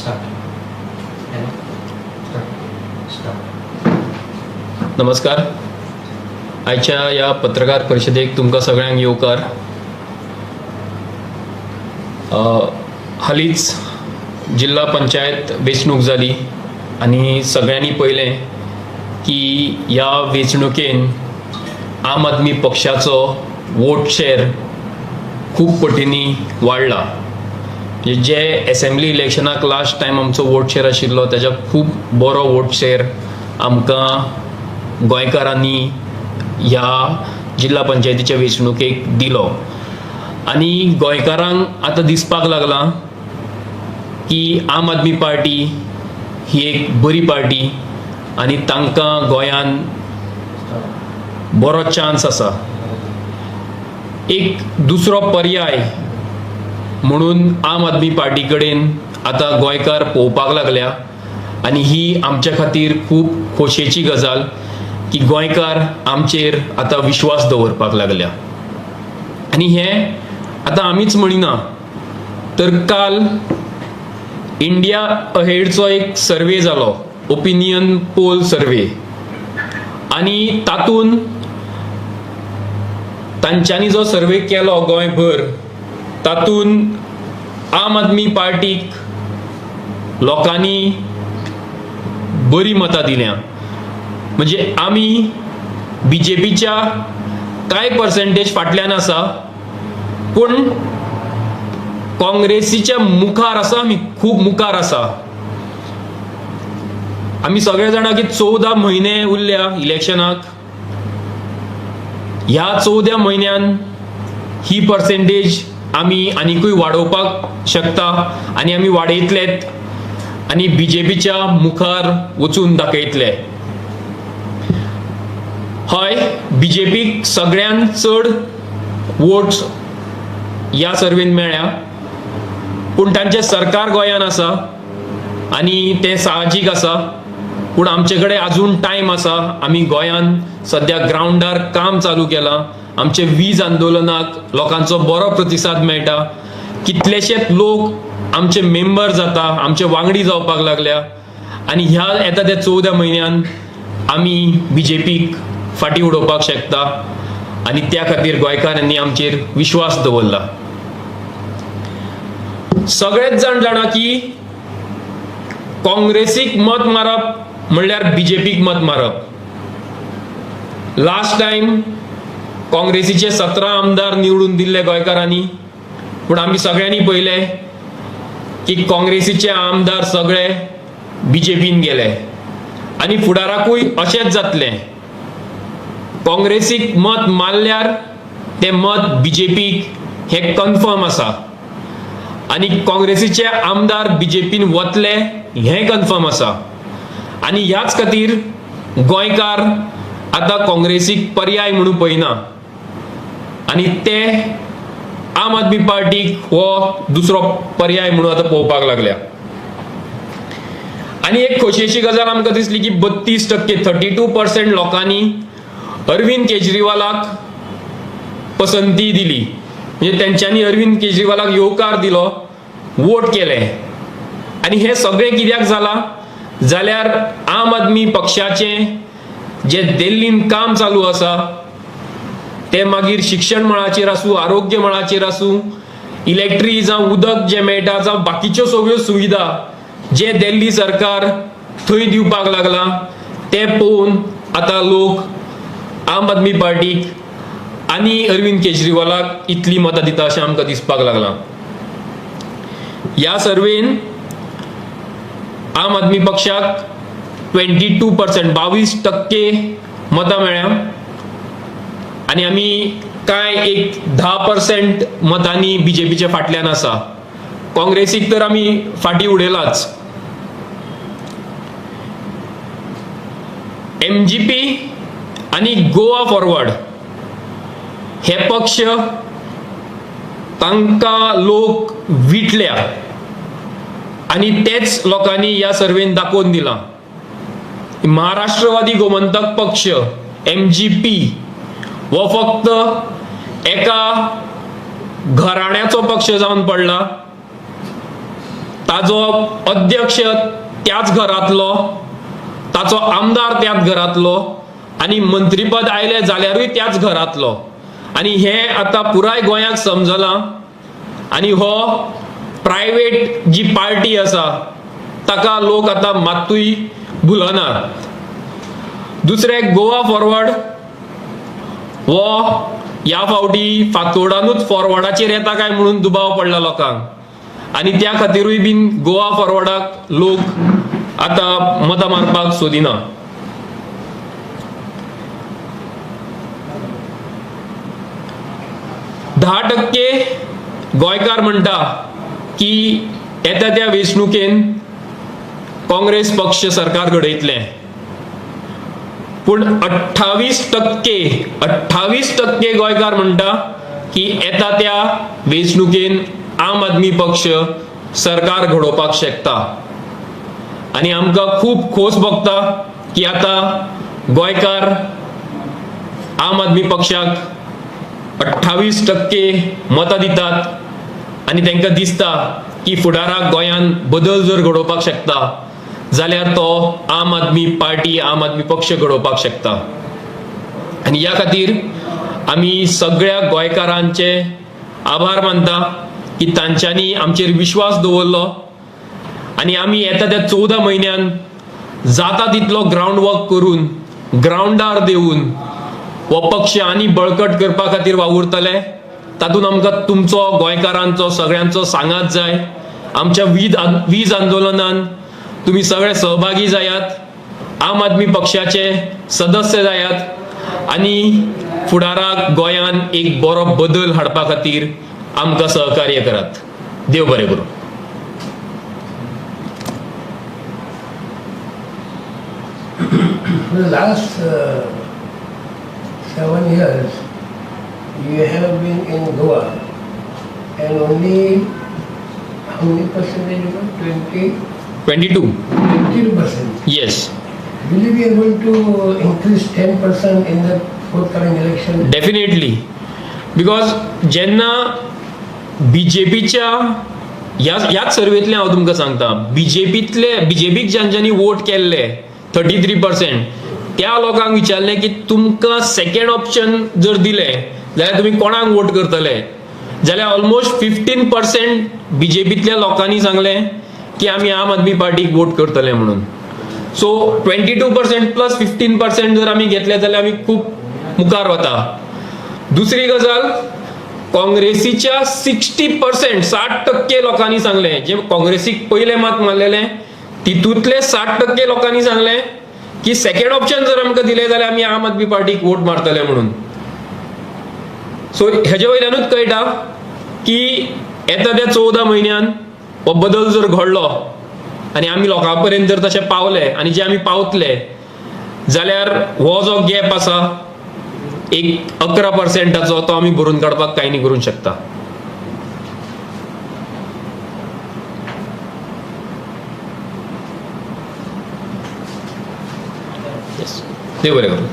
Start. Hello. Start. Start. नमस्कार. आयच्या ह्या पत्रकार परिशदेक तुमकां सगळ्यांक येवकार. हालींच जिल्हा पंचायत वेंचणूक जाली आनी सगळ्यांनी पळयलें की ह्या वेंचणुकेन आम आदमी पक्षाचो वोट शेर खूब पटींनी वाडला. म्हणजे जे एसेंब्ली इलेक्शनाक लास्ट टायम आमचो वोट शेर आशिल्लो तेज्या खूब बरो वोट शेर आमकां गोंयकारांनी ह्या जिल्हा पंचायतीच्या वेंचणुकेक दिलो. आनी गोंयकारांक आतां दिसपाक लागलां की आम आदमी पार्टी ही एक बरी पार्टी आनी तांकां गोंयान बरो चान्स आसा. एक दुसरो पर्याय म्हणून आम आदमी पार्टी कडेन आतां गोंयकार पळोवपाक लागल्या आनी ही आमच्या खातीर खूब खोशयेची गजाल की गोंयकार आमचेर आतां विश्वास दवरपाक लागल्या. आनी हें आतां आमीच म्हणिना, तर काल इंडिया अहेडचो एक सर्वे जालो, ओपिनियन पोल सर्वे, आनी तातूंत तांच्यांनी जो सर्वे केलो गोंयभर, तातूंत आम आदमी पार्टीक लोकांनी बरी मतां दिल्या. म्हणजे आमी बीजेपीच्या कांय पर्संटेज फाटल्यान आसा, पूण काँग्रेसीच्या मुखार आसा, आमी खूब मुखार आसा. आमी सगळे जाणा की 14 म्हयने उरल्या इलेक्शनाक. ह्या 14 म्हयन्यान ही पर्संटेज आमी आनिकूय वाडोवपाक शकता आनी आमी वाडयतलेत आनी बीजेपीच्या मुखार वचून दाखयतले. हय, बीजेपीक सगळ्यांत चड वोट्स ह्या सर्वेन मेळ्ळ्या, पूण तांचें सरकार गोंयान आसा आनी तें साहजीक आसा. पूण आमचे कडेन अजून टायम आसा. आमी गोंयान सद्या ग्रावंडार काम चालू केलां. आमचे वीज आंदोलनाक लोकांचो बरो प्रतिसाद मेळटा. कितलेशेच लोक आमचे मेंबर जाता, आमचे वांगडी जावपाक लागल्या आनी ह्या येता त्या 14 म्हयन्यान आमी बीजेपीक फाटीं उडोवपाक शकता आनी त्या खातीर गोंयकारांनी आमचेर विश्वास दवरला. सगळेच जाण जाणा की काँग्रेसीक मत मारप म्हणल्यार बीजेपीक मत मारप. लास्ट टायम काँग्रेसीचे 17 आमदार निवडून दिल्ले गोंयकारांनी, पूण आमी सगळ्यांनी पळयलें की काँग्रेसीचे आमदार सगळे बीजेपीन गेले आनी फुडाराकूय अशेंच जातलें. काँग्रेसीक मत मारल्यार तें मत बीजेपीक हें कन्फर्म आसा आनी काँग्रेसीचे आमदार बीजेपीन वतले हें कन्फर्म आसा. आनी ह्याच खातीर गोंयकार आतां काँग्रेसीक पर्याय म्हणून पळयना आनी ते आम आदमी पार्टीक हो दुसरो पर्याय म्हणून आतां पळोवपाक लागल्या. आनी एक खोशयेची गजाल आमकां दिसली की 32%, 32% लोकांनी अरविंद केजरीवालाक पसंती दिली. म्हणजे तेंच्यांनी अरविंद केजरीवालाक येवकार दिलो, वोट केले. आनी हें सगळें कित्याक जालां जाल्यार आम आदमी पक्षाचें जें दिल्लीन काम चालू आसा तें मागीर शिक्षण मळाचेर आसूं, आरोग्य मळाचेर आसूं, इलेक्ट्रीक जावं उदक जें मेळटा, जावं बाकीच्यो सगळ्यो सुविधा जे दिल्ली सरकार थंय दिवपाक लागलां तें पळोवन आतां लोक आम आदमी पार्टीक आनी अरविंद केजरीवालाक इतली मतां दिता अशें आमकां दिसपाक लागलां. ह्या सर्वेन आम आदमी पक्षाक 22%, 22% मतां मेळ्ळ्या आनी आमी कांय एक 10% मतांनी बीजेपीच्या फाटल्यान आसा. काँग्रेसीक तर आमी फाटीं उडयलाच. एमजीपी आनी गोवा फॉरवर्ड हे पक्ष तांकां लोक विटल्या आनी तेच लोकांनी ह्या सर्वेन दाखोवन दिलां. महाराष्ट्रवादी गोमंतक पक्ष एमजीपी हो फक्त एका घराण्याचो पक्ष जावन पडला. ताजो अध्यक्ष त्याच घरांतलो, ताचो आमदार त्याच घरांतलो आनी मंत्रीपद आयलें जाल्यारूय त्याच घरांतलो. आनी हें आतां पुराय गोंयाक समजलां आनी हो प्रायवेट जी पार्टी आसा ताका लोक आतां मात्तूय भुलना. दुसरें, गोवा फॉरवर्ड हो ह्या फावटी फातोडानूच फॉरवर्डाचेर येता काय म्हणून दुबाव पडला लोकांक आनी त्या खातीरूय बीन गोवा फॉरवर्डाक लोक आतां मतां मारपाक सोदिना. 10% गोंयकार म्हणटा की येता त्या वेंचणुकेन काँग्रेस पक्ष सरकार घडयतलें, पूण 28% गोंयकार म्हणटा की येता त्या वेंचणुकेन आम आदमी पक्ष सरकार घडोवपाक शकता. आनी आमकां खूब खोस भोगता की आतां गोंयकार आम आदमी पक्षाक 28% मतां दितात आनी तांकां दिसता की फुडाराक गोंयान बदल जर घडोवपाक शकता जाल्यार तो आम आदमी पार्टी, आम आदमी पक्ष घडोवपाक शकता. आनी ह्या खातीर आमी सगळ्या गोंयकारांचे आभार मानता की तांच्यांनी आमचेर विश्वास दवरलो आनी आमी येता त्या 14 म्हयन्यान जाता तितलो ग्रावंड वर्क करून, ग्रावंडार देवन हो पक्ष आनी बळकट करपा खातीर वावुरतले. तातूंत आमकां तुमचो, गोंयकारांचो, सगळ्यांचो सांगात जाय. आमच्या वीज आंदोलनान तुमी सगळे सहभागी जायात, आम आदमी पक्षाचे सदस्य जायात आनी फुडाराक गोंयान एक बरो बदल हाडपा खातीर आमकां सहकार्य करात. देव बरें करूं. For the last 7 years, you have been in Goa, and only how many percentage you got? 20? 22. 22%. Yes. Will you be able to increase 10% in the forthcoming election? Definitely. Because जेन्ना बीजेपीच्या ह्याच सर्वेंतलें हांव तुमकां सांगता, बीजेपीक ज्यांच्यांनी वोट केल्ले 33% त्या लोकांक विचारलें की तुमकां सेकेंड ऑप्शन जर दिलें जाल्यार तुमी कोणाक वोट करतले, जाल्यार ऑलमोस्ट 15% बीजेपींतल्या लोकांनी सांगलें की आमी आम आदमी पार्टीक वोट करतले म्हणून. सो 22% प्लस 15% जर आमी घेतले जाल्यार आमी खूब मुखार वता. दुसरी गजाल, काँग्रेसीच्या 60% 60% लोकांनी सांगलें, जे काँग्रेसीक पयलें मत मारलेलें तितूंतले 60% लोकांनी सांगलें की सेकेंड ऑप्शन जर आमकां दिलें जाल्यार आमी आम आदमी पार्टीक वोट मारतले म्हणून. सो हेजे वयल्यानूच कळटा की येता त्या 14 म्हयन्यान हो बदल जर घडलो आनी आमी लोकां पर्यंत जर तशें पावले आनी जे आमी पावतले जाल्यार हो जो गॅप आसा एक 11%चो तो आमी भरून काडपाक कांय न्ही करूंक शकता. देव बरें करूं.